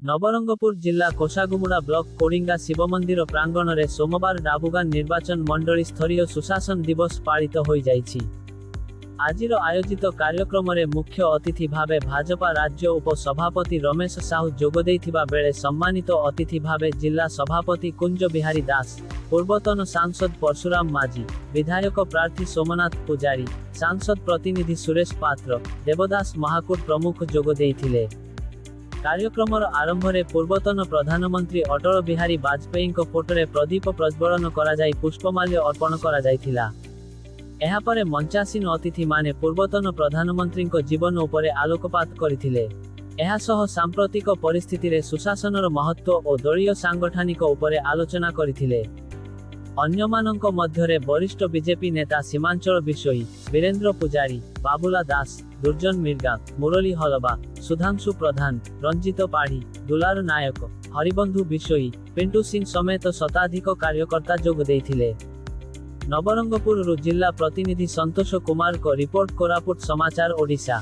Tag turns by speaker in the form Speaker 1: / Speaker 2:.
Speaker 1: ନବରଙ୍ଗପୁର ଜିଲ୍ଲା କୋଷାଗୁମୁଡ଼ା ବ୍ଲକ କୋଡ଼ିଙ୍ଗା ଶିବ ମନ୍ଦିର ପ୍ରାଙ୍ଗଣରେ ସୋମବାର ଡାବୁଗାଁ ନିର୍ବାଚନ ମଣ୍ଡଳୀ ସ୍ତରୀୟ ସୁଶାସନ ଦିବସ ପାଳିତ ହୋଇଯାଇଛି। ଆଜିର ଆୟୋଜିତ କାର୍ଯ୍ୟକ୍ରମରେ ମୁଖ୍ୟ ଅତିଥି ଭାବେ ଭାଜପା ରାଜ୍ୟ ଉପ ସଭାପତି ରମେଶ ସାହୁ ଯୋଗଦେଇଥିବା ବେଳେ ସମ୍ମାନିତ ଅତିଥି ଭାବେ ଜିଲ୍ଲା ସଭାପତି କୁଞ୍ଜ ବିହାରୀ ଦାସ, ପୂର୍ବତନ ସାଂସଦ ପରଶୁରାମ ମାଝୀ, ବିଧାୟକ ପ୍ରାର୍ଥୀ ସୋମନାଥ ପୂଜାରୀ, ସାଂସଦ ପ୍ରତିନିଧି ସୁରେଶ ପାତ୍ର, ଦେବଦାସ ମହାକୁଡ଼ ପ୍ରମୁଖ ଯୋଗ ଦେଇଥିଲେ। କାର୍ଯ୍ୟକ୍ରମର ଆରମ୍ଭରେ ପୂର୍ବତନ ପ୍ରଧାନମନ୍ତ୍ରୀ ଅଟଳ ବିହାରୀ ବାଜପେୟୀଙ୍କ ଫଟୋରେ ପ୍ରଦୀପ ପ୍ରଜ୍ୱଳନ କରାଯାଇ ପୁଷ୍ପମାଲ୍ୟ ଅର୍ପଣ କରାଯାଇଥିଲା। ଏହାପରେ ମଞ୍ଚାସୀନ ଅତିଥିମାନେ ପୂର୍ବତନ ପ୍ରଧାନମନ୍ତ୍ରୀଙ୍କ ଜୀବନ ଉପରେ ଆଲୋକପାତ କରିଥିଲେ। ଏହାସହ ସାମ୍ପ୍ରତିକ ପରିସ୍ଥିତିରେ ସୁଶାସନର ମହତ୍ତ୍ୱ ଓ ଦଳୀୟ ସାଂଗଠନିକ ଉପରେ ଆଲୋଚନା କରିଥିଲେ। ଅନ୍ୟମାନଙ୍କ ମଧ୍ୟରେ ବରିଷ୍ଠ ବିଜେପି ନେତା ସୀମାଞ୍ଚଳ ବିଷୋୟୀ, ବୀରେନ୍ଦ୍ର ପୂଜାରୀ, ବାବୁଲା ଦାସ, ଦୁର୍ଜନ ମିର୍ଗା, ମୁରଲୀ ହଲବା, ସୁଧାଂଶୁ ପ୍ରଧାନ, ରଞ୍ଜିତ ପାଢ଼ୀ, ଦୁଲାର ନାୟକ, ହରିବନ୍ଧୁ ବିଷୋୟୀ, ପିଣ୍ଟୁ ସିଂ ସମେତ ଶତାଧିକ କାର୍ଯ୍ୟକର୍ତ୍ତା ଯୋଗ ଦେଇଥିଲେ। ନବରଙ୍ଗପୁରରୁ ଜିଲ୍ଲା ପ୍ରତିନିଧି ସନ୍ତୋଷ କୁମାରଙ୍କ ରିପୋର୍ଟ, କୋରାପୁଟ ସମାଚାର ଓଡ଼ିଶା।